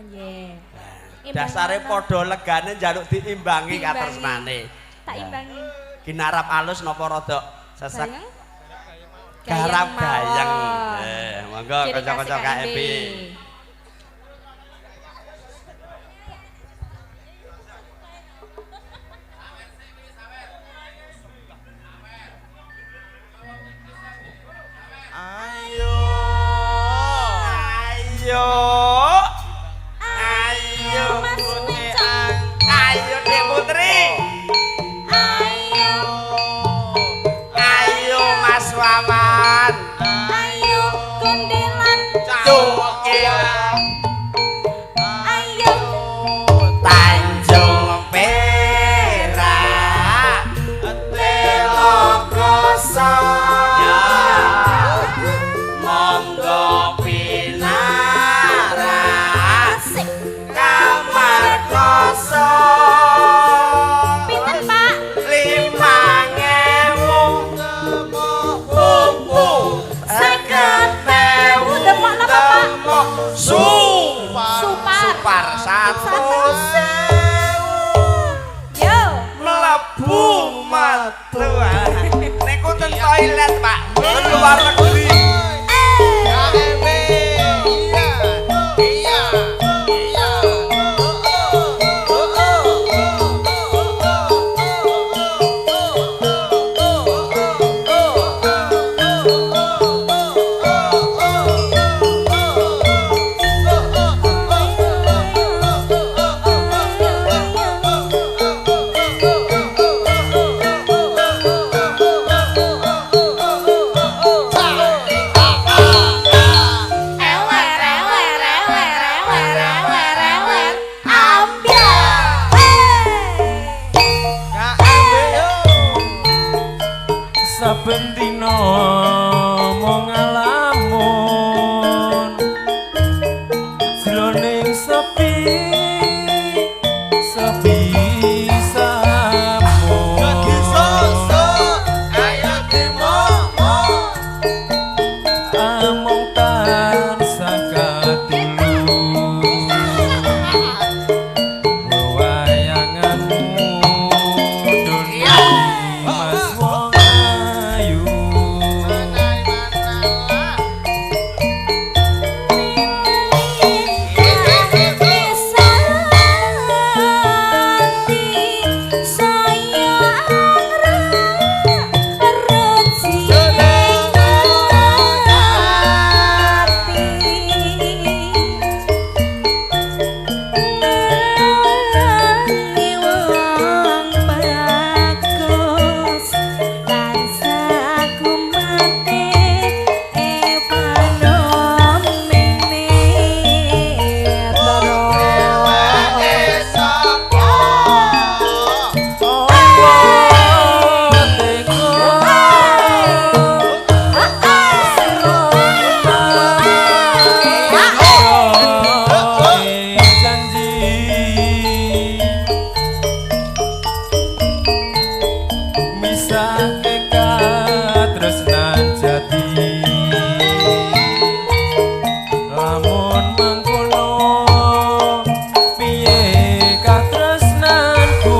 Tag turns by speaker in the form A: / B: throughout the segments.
A: nggih.
B: Dasare padha legane njaluk diimbangi katresnane.
A: Tak imbangi.
B: Ginarap alus napa rada sesek? Garap gayeng. Monggo kanca-kanca KMB.
C: Ayo.
B: Ayo. Ayo
A: Mas
B: Ayo Dek Putri.
A: Ayo.
B: Ayo Mas Wawan.
A: Ayo gondelan.
B: Cukil.
A: Ayo
B: Tanjung Perak. Telokoso. Monggo pinarak.
A: Asik.
B: Kamar kosong.
A: Pinten, Pak?
B: 5.000 pupu 50.000.
A: Demok napa, Pak?
B: Demok supar.
A: Supar.
B: Supar 100.000.
A: Yo.
B: Mlebu metu. Niku ten toilet, Pak. Ten luar negeri.
C: KMB. Iya. Iya. Iya. Oh oh.
A: Ewer ewer ewer ewer ewer ewer ambyar.
C: KMB yo.
D: Saben dina mung ngalamun jroning sepi sepi samun
C: Dadi sosok ayo dimomo.
D: Amung tansah katulu wayanganmu dunia mas wong ayu. Misake katresnan jati lamun mangkono piye katresnanku.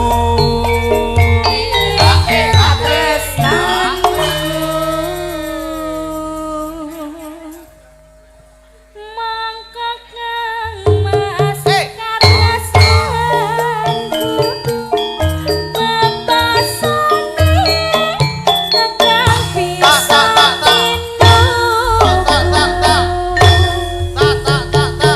A: Mangka kang Mas katresnanku bebasane kang bisa
C: Tak, tak, tak.
A: tinuku.
C: Tak tak tak.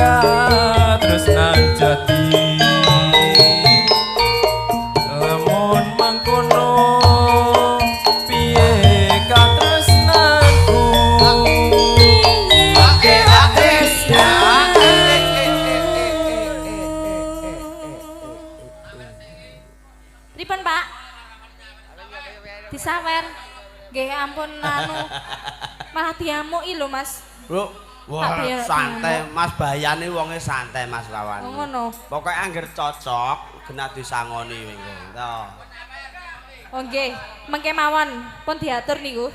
D: Katresnan jati lamun mangkono piye katresnanku
A: Pripun, Pak? Disawer. Nggih ampun anu. Malah diamuki lho, Mas.
B: Lho, wah
A: Pak Biyo,
B: santai Mas Bayane wonge santai Mas Wawan.
A: Oh, ngono.
B: Pokoke angger cocok kena disangoni mengko. To.
A: Oh nggih, mengke mawon pun diatur niku.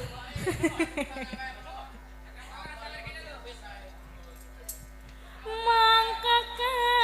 A: Mangka kang